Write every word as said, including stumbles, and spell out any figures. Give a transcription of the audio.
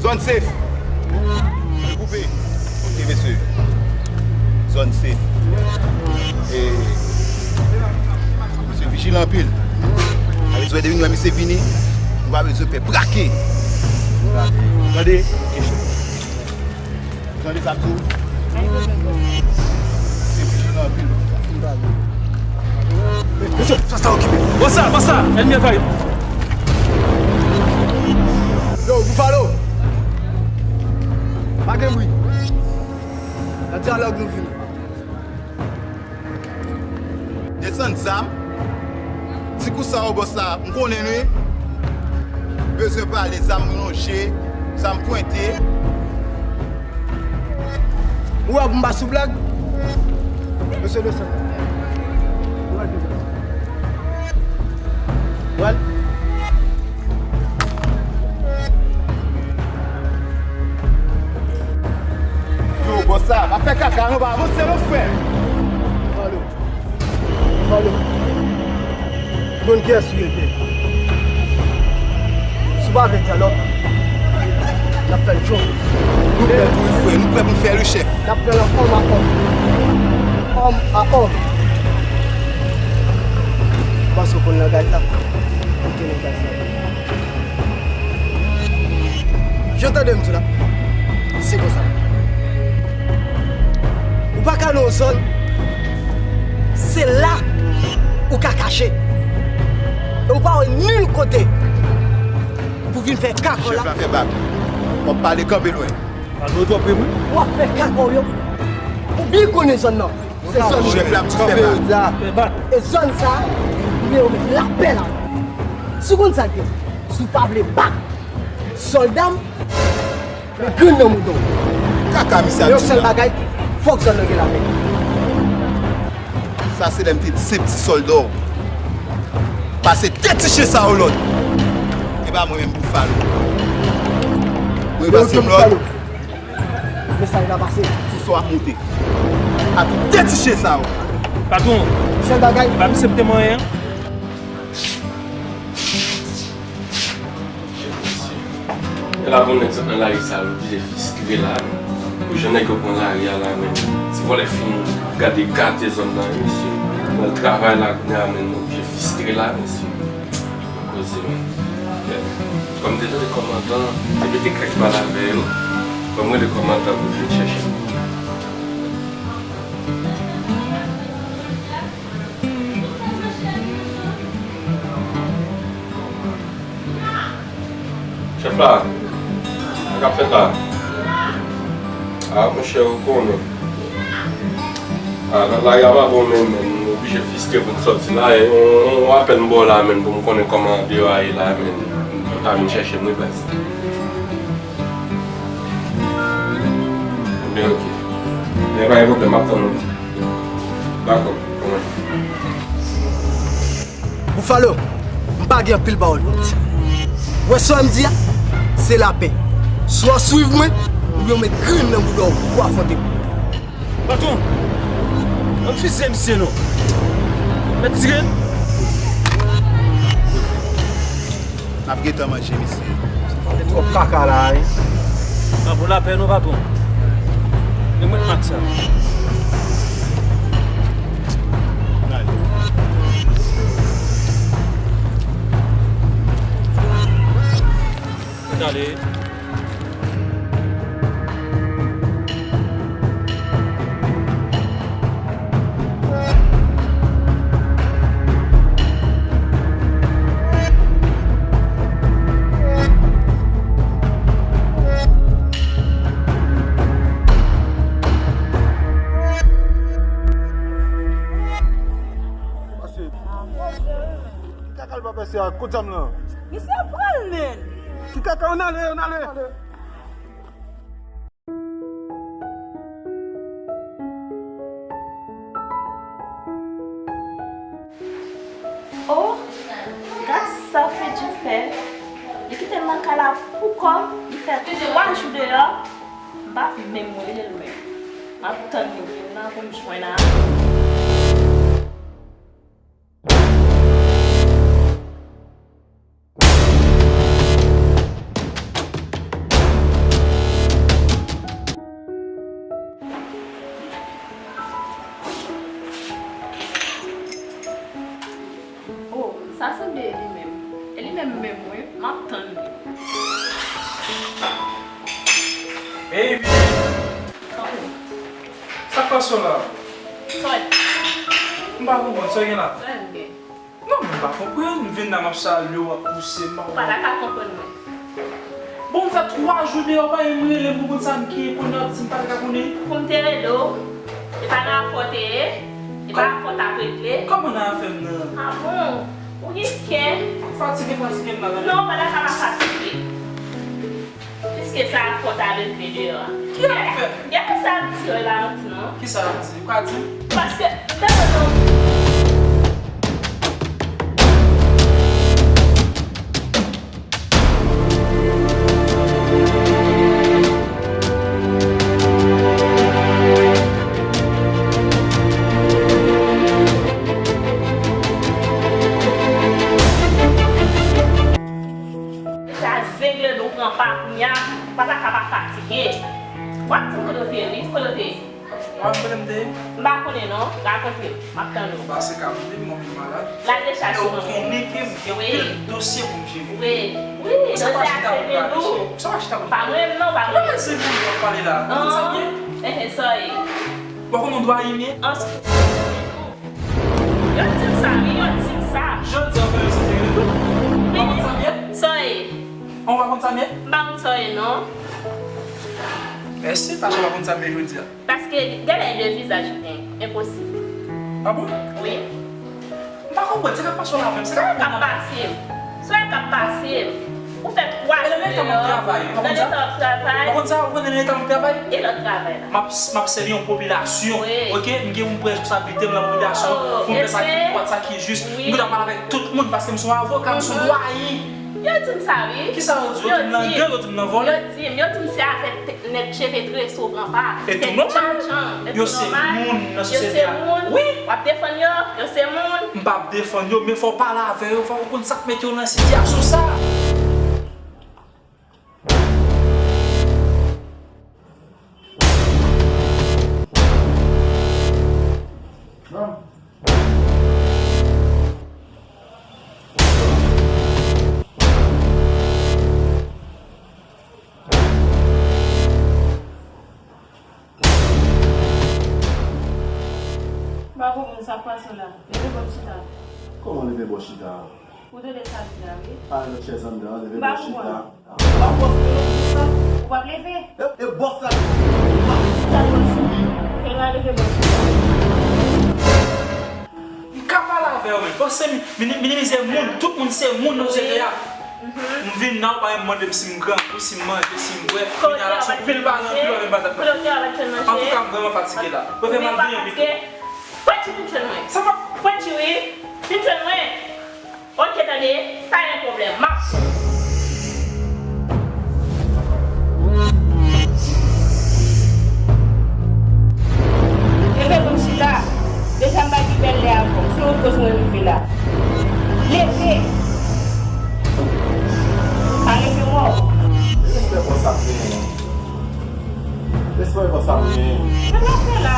Zòn safe. Koupe. Ok, mesye. Zòn safe. E, mesye vijilan anpil. Avè sa, depi nou wè misye vini, nou pa bezwen pè brake. Tande? Tande sa m di w? Mesye, sa, sa okipe. Bò sa, bò sa, ènmi an ka rive. Yo, Buffalo. Pa gen bri. Nan dyalòg nou vini. Desann zam. Ti kou sa yo, bòs la, m konnen wi. Bezwen pale, zam lonje, zam pwente. Ou wè pou m pa sou blag? Mesye desann. Ou wè desann. Ou wè? Yo, bòs la, pa fè kaka non, pa avanse non, frè. Vòlò. Vòlò. Konn kiyès ou ye, Pè. Si w pa vle dyalòg, n ap fè l jòk. Nou prè tou wi, frè, nou prè pou n fè l wi, chèf. N ap pran l an òm a òm. Òm a òm. Ou panse w konn langaj la? Koute langaj la. Jan tande m di w la, se konsa. Ou pa ka nan yon zòn, se la ou ka kache. E ou pa wè nil kote pou vin fè kaka w la. Chèf la fè bak. W ap pale kanpe lwen. Pale w twò pre, wi. W ap fè kaka w yo. Ou byen konnen zòn nan. Se zòn nou. Chèf la ap di fè bak. Fè bak. E zòn sa, nou vle yo met lapè la. Si w konn sa k gen, si w pa vle bak sòlda m, men grenn nan mouda w. Kaka misye ap di la. Yon sèl bagay, fòk zòn nan gen lapè. Sa se lè m te di se pti sòlda w. Pase de ti chen sa yo lòd. E pa mwen menm Buffalo. Mwen pase m lòd. Mesaj la pase. Sou sa w ap monte. A tout de ti chen sa yo. Patwon. Sèl bagay. E pa misye m te manyen an. E la pou nèg sot nan lari sa, l oblije fistre la, men. Pou jan nèg yo pran lari a la, men. Ti vòlè fin gade katye zòn nan, wi, mesye. Nan travay la, kounye a, men, nou oblije fistre la, mesye. Koze, men. Kòm m te tande kòmandan, te mete kèk bal avè yo. Ban m rele kòmandan pou l vin chèche m. Chèf la, sa k ap fèt la? A, monchè, ou konnen. A, la, lari a pa bon menm, menm. Nou oblije fistre pou n sòti la. E, yon, yon apèl m ba w la, menm, pou m konnen kòman deyò a ye la, menm. Ou ta vin chèche m, wi, baz. Ebyen, oke. Men pa gen pwoblèm, m ap tann ou. Dakò, konprann. Buffalo, m pa gen anpil pawòl pou m di. Ou wè sa m di a? Se lapè. Swa w swiv mwen, oubyen w met grenn nan bouda w pou w afwonte m. Patwon, ann fizye misye non. Mèt tire l. N ap gentan manje misye. Pale twòp kaka la, wi. Pa pou lapè non, patwon. E mwen k mak sa. N ale. N ale. Pase. Ki kaka l pa pèse ak kout zam lan? Misye pran l, men. Ki kaka, ann ale, ann ale. Oh, gad sa Fedji fè. Li kite m nan kay la pou kò m, li fè twa jou deyò. M pa menm rele l, men m ap tann li vin nan pou m jwenn avè l. Ey, Vivi! Sa k pase w la? Sòy. M pa konprann, sa w gen la? Sòy m gen. Non, men m pa konprann. M vin la, m ap salye w, w ap pouse m, m pa konprann. Ou pa ta ka konprann mwen. Bon, m fè twa jou deyò, pa menm rele m pou konn sa m gen, kounye a w ap di m pa ta ka konnen. Pou m te rele w, e pa nan afè w te ye, e pa afè w t ap regle. Kòman nan afè m nan? A bon? Ou gen kè? Fatige, fatige m la, tande. Non, ou pa ta ka pa fatige. Piske sa afè w t al regle deyò a. Ki afè? Gade sa ap di yo la, Lanti, non. Kisa l ap di? Ou ka di m? Paske, m te wè nan Sa zengle nou pran pa kounya, pa ta ka pa fatige. W ap di m kote w te ye, wi, kote w te ye? W ap kote m te ye? M pa konnen non, rakonte m, m ap tann ou. Pase ka m te, m anpil malad. Lage chaj sou mwen. Men ou konnen ke m gen anpil dosye pou m jere. Wi, wi, dosye a se men nou. Sa w achte a konn pale? Pa mwen menm non, pa mwen menm. Ki bagay se pou w ap pale la? Ou konn sa m ye? Enhen, sa w ye? Ou pa konn yon dwa imen? An sou. Yo di m sa, wi, yo di m sa. Jodi a, ou fè yo sezi retou. Ou pa konn sa m ye? Sa w ye? An, ou pa konn sa m ye? M pa konn sa w ye, non. Mèsi, paske w pa konn sa m ye jodi a. Paske, gade de vizaj ou gen. Enposib. A bon? Wi. M pa konprann, sa k ap pase w la menm? Sa k ap pase m? Sa k ap pase m? Ou fè twa jou deyò. Nan eta w ap travay, ou pa konn sa? Nan eta w ap travay. Ou pa konn sa? Ou konn nan eta m ap travay? E lòt travay la? M ap, m ap sèvi yon popilasyon, oke? M gen, m pran responsablite m nan popilasyon pou m fè sa ki dwat, sa ki jis. M gentan pale avèk tout moun paske m se yon avoka, m se yon dwayen. Yo di m sa, wi. Kisa yo di? Yo di m nan gang, yo di m nan vòlè. Yo di m, yo di m se afè nèg cheve trese w pran pa. E tou nòmal. Yo se moun nan sosyete a. Wi. W ap defann yo, yo se moun. M p ap defann yo, men fò w pale avè yo, fò w konn sa k mete yo nan sitiyasyon sa. M pa konprann sa k pase w la. Leve bò m chita. Kòman leve bò chita? Ou tande sa l di a, wi. Pa nan lòt chèz anndan, leve bò chita. M pa konprann. Ou pa pòs mwen non pou sa? Ou p ap leve? E, e bòs la ki pòs mwen. Sa l pòs mwen? Fè l al leve bò chita. M ka pale avè w, men panse mi-, mini-, minimize moun, tout moun se moun nan sosyete a. M vin la, ou pa menm mande m si m grangou, si m manje, si m bwè. Kote w ap jwenn manje? Antouka, m vrèman fatige la. Ou vin fatige? Pwenti, vin jwenn mwen. Sa pa... Pwenti, wi. Vin jwenn mwen. Oke, tande, pa gen pwoblèm. M ap... Leve pou m chita. Deja m pa gen bèl lè avè w. Se yon koz mwen rive la. Leve. Pa leve mò. Respè bòs ap genyen. Respè bòs ap genyen. Sa w ap fè la?